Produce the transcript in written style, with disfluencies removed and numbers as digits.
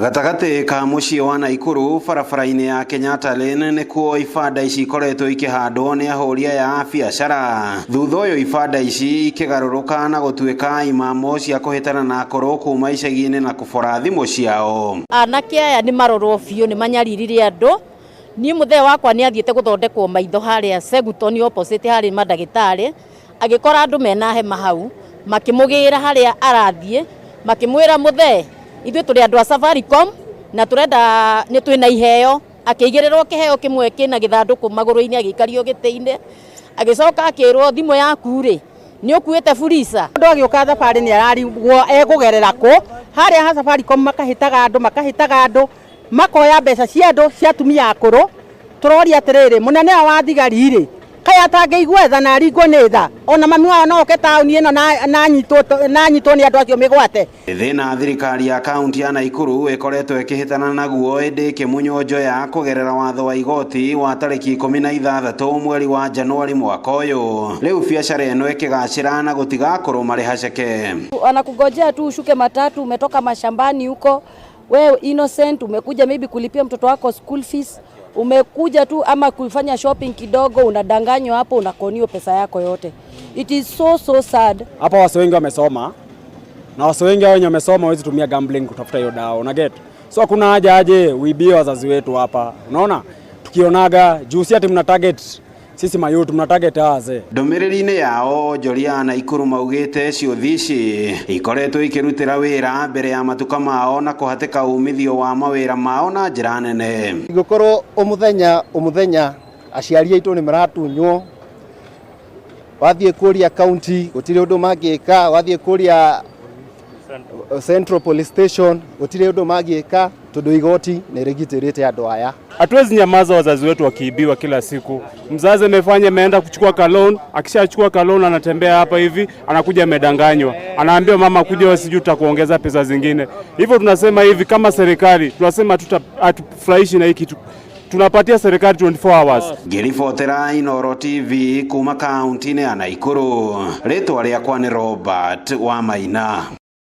Gatagatĩ ka mũciĩ wa Naikuru barabara-inĩ ya Kenyatta Lane nĩkuo ibanda ici ikoretwo ikĩhandwo nĩ ahũri aya a biacara. Thutha ũyũ ibanda ici ikĩgarũrũka na gũtuĩka imamo cia kũhĩtana na akũrũ kuma icagi-inĩ na kũbora thimũ ciao. Anake aya nĩ marorwo biũ, nĩ manyaririre andũ. Niĩ mũthee wakwa nĩ athiĩte gũthondekwo maitho harĩa Seguton opposite harĩ mandagĩtarĩ, agĩkora andũ mena hema hau, makĩmũgĩra harĩa arathiĩ, makĩmwĩra, "Mũthee, ithuĩ tũrĩ andũ a Safaricom na tũrenda nĩ twĩna iheo." Akĩigĩrĩrwo kĩheo kĩmwe kĩna gĩthandũkũ magũrũ-inĩ, agĩikario gĩtĩ-inĩ, agĩcoka akĩrwo, "Thimũ yaku rĩ, nĩ ũkuĩte Fuliza?" Mũndũ agĩũka thabarĩ nĩ ararigwo ekũgerera kũ. Harĩa ha Safaricom makahĩtaga andũ, makahĩtaga andũ, makoya mbeca cia andũ, cia atumia akũrũ. Tũroria atĩrĩrĩ, mũnene ũyũ wa thigari rĩ, kaĩ atangĩigua tha na aringwo nĩ tha? Ona mami wao no oke taũni ĩno na anyitwo nĩ andũ acio mĩgwate. Thĩna thirikari ya kaunti ya Naikuru ĩkoretwo ĩkĩhĩtana naguo ĩndĩ ĩkĩmunywo njoya kũgerera watho wa igoti wa tarĩki 16 mweri wa Januari mwaka ũyũ. Rĩu biacara ĩno ĩkĩgacĩra na gũtiga akũrũ marĩ haceke. Wanakungojea tu ushuke matatu, umetoka mashambani huko, we innocent, umekuja maybe kulipia mtoto wako school fees, umekuja tu ama kufanya shopping kidogo, unadanganywa hapo, unakoniwa pesa yako yote. It is so so sad. Hapa wase wengi wamesoma na wase wengi hao wenye wamesoma hawezi tumia gambling kutafuta hiyo dawa, una get? So hakuna haja aje uibie wazazi wetu hapa, unaona? Tukionaga juu si ati mna target sisi mayouth, mna target hawa wazee. Ndũmĩrĩri-inĩ yao, onjoria a Naikuru maugĩte ciũthi ici ikoretwo ikĩrutĩra wĩra mbere ya matuka mao na kũhatĩka umithio wa mawĩra mao na njĩra nene. Gũkorwo ũmũthenya ũmũthenya aciari aitũ nĩ maratunywo. Wathiĩ kũria county gũtirĩ ũndũ mangĩka, wathiĩ kũria Central Police Station gũtirĩ ũndũ mangĩka tondũ igoti nĩ rĩgitĩrĩte andũ aya. Hatuwezi nyamaza wazazi wetu wakiibiwa kila siku. Mzazi amefanya ameenda kuchukua kaloan, akishachukua kaloan anatembea hapa hivi, anakuja amedanganywa, anaambiwa, "Mama, kuja, sijui tutakuongeza pesa zingine." Hivyo tunasema hivi kama serikali, tunasema hatufurahishi na hii kitu, tunapatia serikali 24 hours. Ngĩribotera Inooro TV kuma kaunti-inĩ ya Naikuru, rĩtwa rĩakwa nĩ Robert Wamaina.